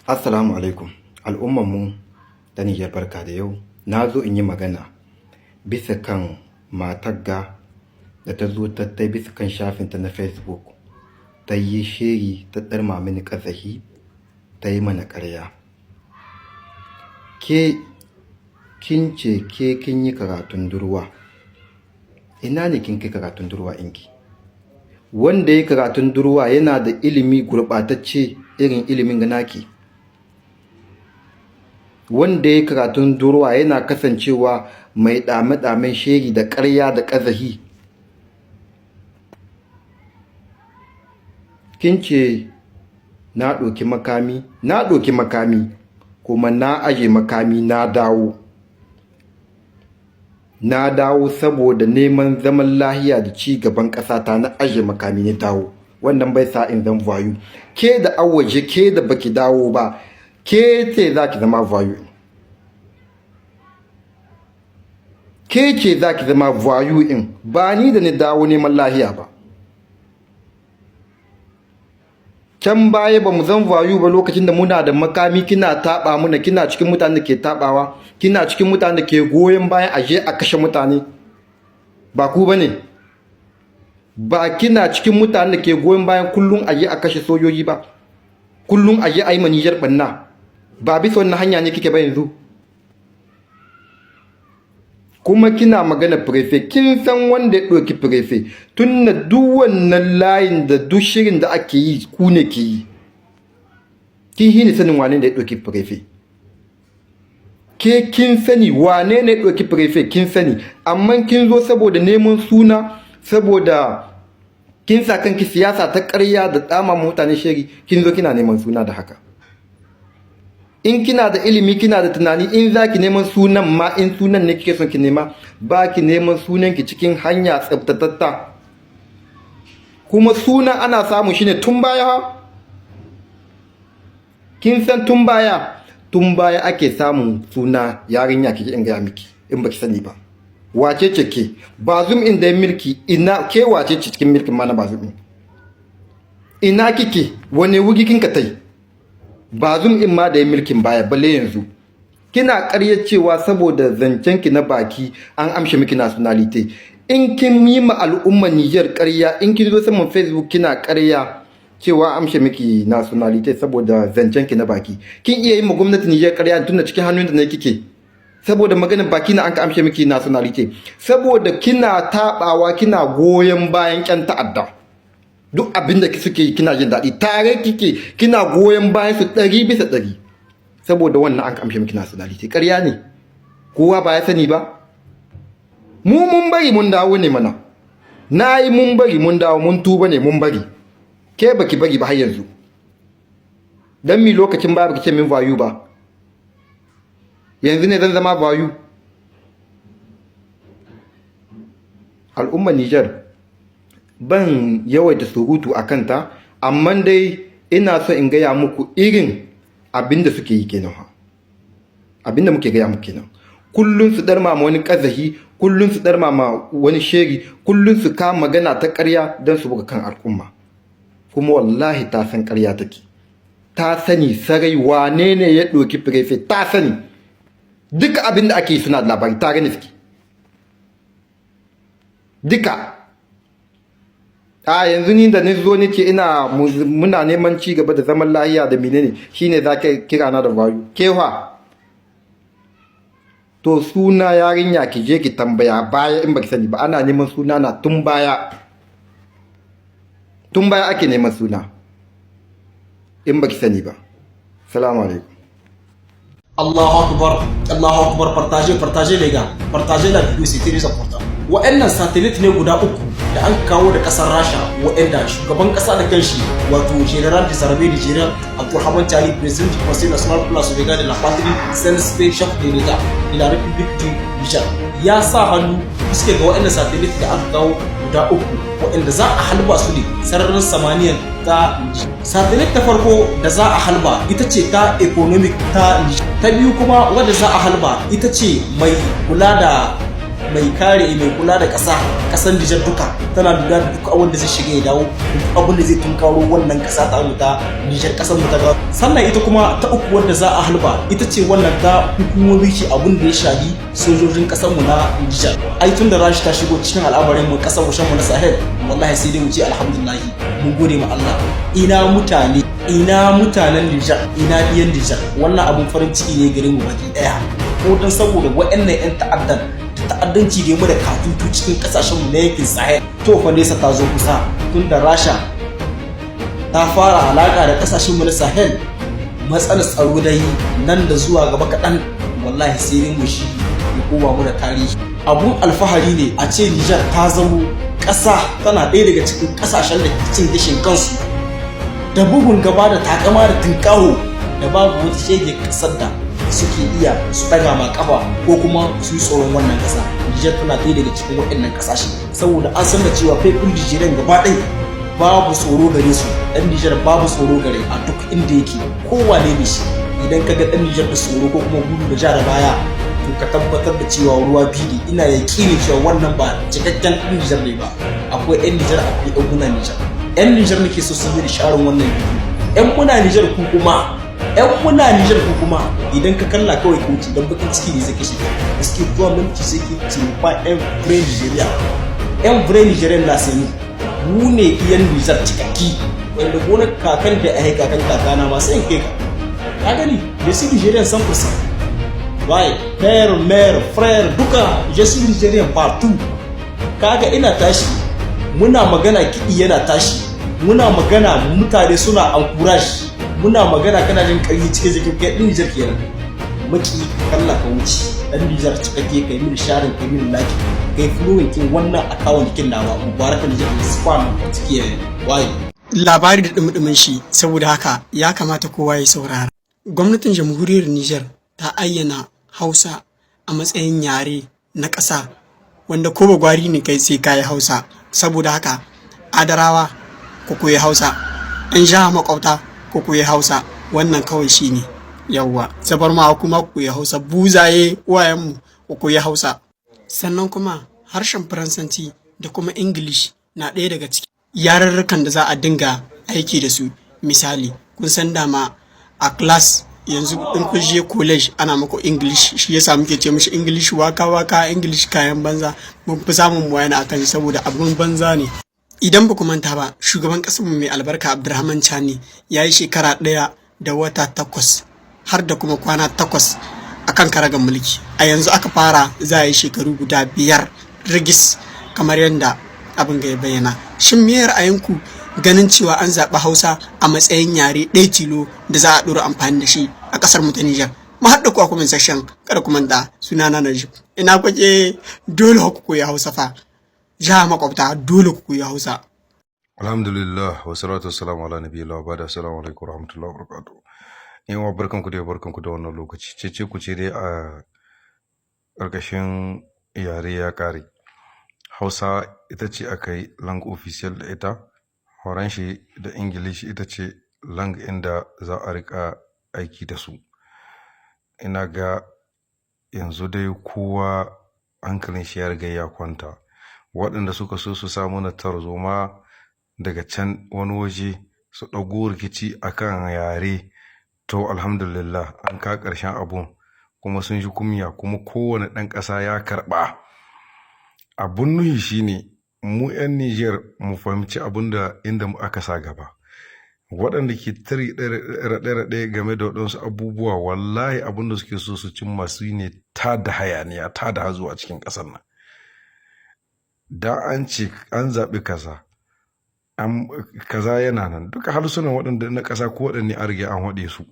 Assalamu alaikum al'ummanmu ta Nijar, barka da yau. Na zo in yi magana bisa kan matar ga da ta zo ta tai bisa kan shafinta na Facebook, ta yi shiri, ta ɗarma mini ƙazahi, ta yi mana ƙarya. Ke kin ce ke kin yi karatun droit. Ina ne kin kai karatun droit ɗinki? Wanda ya karatun droit yana da ilimi gurɓatacce irin ilimin ga naki? Wanda ya karatun droit yana kasancewa mai ɗame-ɗamen sheri da ƙarya da ƙazahi? Kin ce na ɗauki makami, na ɗauki makami kuma na aje makami, na dawo. Na dawo saboda neman zaman lahiya da ci gaban ƙasata, na aje makami na dawo. Wannan bai sa in zan voyou. Ke da waje, ke da baki dawo ba, ke ce za ki zama voyou. Ke ce za ki zama voyou in ba ni da ni dawo neman lahiya ba. Can baya ba mu zan voyou ba lokacin da muna da makami, kina taɓa muna, kina cikin mutanen da ke taɓawa, kina cikin mutanen da ke goyon bayan aje a kashe mutane. Ba ku ba ne? Ba kina cikin mutanen da ke goyon bayan kullum aje a kashe sojoji ba, kullum aje a yi ma Nijar ɓanna? Ba bisa wannan hanya ne kike ba yanzu? Kuma kina magana préfet, kin san wanda ya ɗauki préfet, tun na duk wannan layin da duk shirin da ake yi, ku ne ke yi. Kin hini sanin wane da ya ɗauki préfet. Ke kin sani wane ne ya ɗauki préfet, kin sani, amma kin zo saboda neman suna, saboda kin sa kanki siyasa ta ƙarya da ɗama mutane shiri, kin zo kina neman suna da haka. In kina da ilimi, kina da tunani, in za ki neman sunan ma, in sunan ne kike son ki nema, ba ki neman sunan ki cikin hanya tsabtatatta. Kuma suna ana samu shine tun baya. Kin san tun baya, tun baya ake samun suna. Yarinya, kike in gaya miki in baki sani ba. Wace ce ke? Bazoum inda ya milki, ina ke? Wace ce cikin milkin ma na Bazoum? Ina kike? Wane wuri kinka tai? Bazoum in ma da ya milkin baya, balle yanzu. Kina ƙarya cewa saboda zancen ki na baki an amshe miki nationalité. In kin yi ma al'ummar Niger ƙarya, in kin zo saman Facebook kina ƙarya cewa amshe miki nationalité saboda zancen ki na baki, kin iya yi ma gwamnatin Niger ƙarya, tunda cikin hannun da ne kike. Saboda maganin baki na an ka amshe miki nationalité, saboda kina tabawa, kina goyon bayan ƴan ta'adda. Duk abin da suke yi kina jin daɗi, tare kike, kina goyon bayan su 100%. Saboda wannan an ka amshe miki nationalité. Ƙarya ne, kowa ba ya sani ba. Mu mun bari mun dawo ne mana. Na yi mun bari mun dawo, mun tuba ne, mun bari. Ke baki bari ba har yanzu. Dan mi lokacin ba baki ce min voyou ba? Yanzu ne zan zama voyou? Al'ummar Niger, ban yawaita surutu a kanta, amma dai ina so in gaya muku irin abin da suke yi kenan. Abin da muke gaya muku kenan. Kullum su ɗarma ma wani ƙazahi, kullum su ɗarma ma wani sheri, kullum su kama magana ta ƙarya don su buga kan al'umma. Kuma wallahi ta san ƙarya take. Ta sani sarai wane ne ya ɗauki préfet, ta sani. Duka abin da ake yi suna da labari, tare ne suke. Duka. A yanzu ni da ni zo ni ce ina muna neman ci gaba da zaman lahiya da menene, shine za ka kira na da voyou. Kewa to suna, yarinya, ki je ki tambaya baya in baki sani ba. Ana neman suna na tun baya, tun baya ake neman suna in baki sani ba. Salamu alaikum. Allahu Akbar, Allahu Akbar, partagez, partagez les gars, partagez la vidéo, c'est très important. Wa'annan satellite ne guda uku da an kawo da kasar Rasha, wa'anda shugaban kasa da kanshi, wato General des Armées Nigérian Abdourahamane Tiani, président du Conseil national pour la sauvegarde de la patrie, CNSP, chef de l'État de la République du Niger, ya sa hannu suke ga wa'annan satellite da aka kawo guda uku, wa'anda za a halba su ne sararin samaniyan ta. Satellite ta farko da za a halba ita ce ta economic ta. Ta biyu kuma wadda za a halba ita ce mai kula da Mai kare, mai kula da ƙasa, ƙasar Nijar duka, tana lura da duk abin da zai shiga ya dawo, duk abin da zai tunkaro wannan ƙasa ta mu ta Nijar, ƙasar mu ta gado. Sannan ita kuma ta uku wadda za a halba, ita ce wannan ta hukumomi ce, abin da ya shafi sojojin ƙasar mu na Nijar. Ai tun da Rashi ta shigo cikin al'amarin mu, ƙasar mu na Sahel, wallahi sai dai mu ce alhamdulillah, mun gode ma Allah. Ina mutane, ina mutanen Nijar, ina ɗiyan Nijar, wannan abun farin ciki ne gare mu baki ɗaya. Ko don saboda waɗannan 'yan ta'addan da ta'addanci da mu da katutu cikin kasashen mu na yankin Sahel. To fa, nesa ta zo kusa, tun da Rasha ta fara alaka da kasashen mu na Sahel. Matsalar tsaro dai nan da zuwa gaba kaɗan, wallahi sai dai mu shi mu koma mu da tarihi. Abun alfahari ne a ce Nijar ta zamo ƙasa, tana ɗaya daga cikin ƙasashen da ke cin gashin kansu da bugun gaba da takama da tinkaho, da babu wata shege ƙasar da suke iya su ɗaga ma kafa ko kuma su yi tsoron wannan ƙasa. Nijar tana ɗaya daga cikin waɗannan ƙasashe, saboda an san da cewa peuple Nigérien gaba ɗaya babu tsoro gare su. Ɗan Nijar babu tsoro gare a duk inda yake, kowane ne shi. Idan ka ga ɗan Nijar da tsoro ko kuma gudu da ja da baya, to ka tabbatar da cewa ruwa biyu ne. Ina yaƙini cewa wannan ba cikakken ɗan Nijar ne ba. Akwai 'yan Nijar, akwai 'yan muna Nijar. 'Yan Nijar nake so su yi da sharing wannan bidiyo. 'Yan muna Nijar, ku kuma 'yan muna Nijar, ku kuma idan ka kalla kawai ka wuce, dan bakin ciki ne zai kashe ka. Parce que toi même tu sais que tu n'es pas un vrai Nigérien. Un vrai Nigérien là, c'est nous. Mu ne iyan Nijar cikakki, wanda gonar kakan da ai kakan kakana ma sai in kai ka. Ka gani, je suis Nigérien 100%. Ouais, père, mère, frère, duka je suis Nigérien partout. Kaga ina tashi, muna magana, kiɗi yana tashi, muna magana, mutane suna encourage, muna magana, kana jin ƙarfi cikin jikin kai. Ɗin Nijar kenan. Maki kalla ka wuce. Ɗan Nijar cikakke, kai mini sharing, kai mini like, kai following kin wannan account kin nawa, Mubaraka Nijar spam ciki waye. Labari da dumi shi, saboda haka ya kamata kowa ya saurara. Gwamnatin Jamhuriyar Nijar ta ayyana Hausa a matsayin yare na ƙasa, wanda ko ba gwari ne kai, sai kayi Hausa. Saboda haka, Adarawa, ku koyi Hausa, 'yan jiha makwabta, ku koyi Hausa. Wannan kawai shine. Yawwa, Zabarmawa kuma ku koyi Hausa, Buzaye uwayenmu, ku koyi Hausa. Sannan kuma harshen Faransanci da kuma English na ɗaya daga cikin yararrukan da za a dinga aiki da su. Misali, kun san dama a class yanzu, in kun je college, ana muku English, shi yasa muke ce mishi English waka waka, English kayan banza. Mun fi samun wayana akan shi saboda abun banza ne. Idan ba ku manta ba, shugaban ƙasar mu mai albarka Abdurrahman Chani ya yi shekara 1 da wata 8 har da kuma kwana 8 a kan karagar mulki. A yanzu aka fara, za a yi shekaru guda 5 rigis, kamar yadda abin ga ya bayyana. Shin me ra'ayinku ganin cewa an zaɓi Hausa a matsayin yare ɗaya tilo da za a ɗora amfani da shi a ƙasar mu ta Nijar? Mu haɗa ku a comment section. Kada ku manta, sunana Najib. Ina kwake, dole ku koyi Hausa fa. Jiha makwabta, dole ku koyi Hausa. Alhamdulillah, wa salatu wassalamu ala nabiyillah wa ba'da. Assalamu alaikum wa rahmatullahi wa barakatuh. Yan uwa, barkanku da barkanku da wannan lokaci. Cece ku ce dai a ƙarƙashin yare ya ƙare. Hausa ita ce aka yi langue officielle da ita, Faranshi da Ingilishi ita ce langue inda za a riƙa aiki da su. Ina ga yanzu dai kowa hankalin shi ya riga ya kwanta. Waɗanda suka so su sa mana tarzoma daga can wani waje, su ɗago rikici akan yare, to alhamdulillah, an ka ƙarshen abun, kuma sun ji kunya, kuma kowane ɗan ƙasa ya karɓa. Abun nuhi shine mu 'yan Nijar mu fahimci abun da inda aka sa gaba. Waɗanda ke tare raɗe-raɗe game da waɗansu abubuwa, wallahi abun da suke so su cimma su ne ta da hayaniya, ta da hazo a cikin ƙasar nan. Da an ce an zaɓi kaza, an kaza, yana nan duka harsunan waɗanda na ƙasa, ko waɗanne an riga an haɗe su.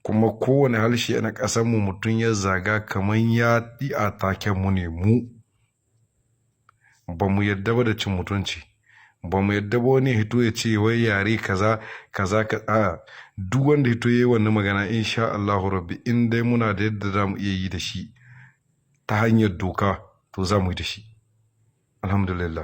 Kuma kowane harshe na ƙasar mu mutum ya zaga, kamar ya yi a taken mu ne. Mu ba mu yadda ba da cin mutunci, ba mu yadda ba wani hito ya ce wai yare kaza kaza ka a. Duk wanda hito yayi wannan magana, insha Allahu rabbi, in dai muna da yadda za mu iya yi da shi ta hanyar doka, to za mu yi da shi. Alhamdulillah.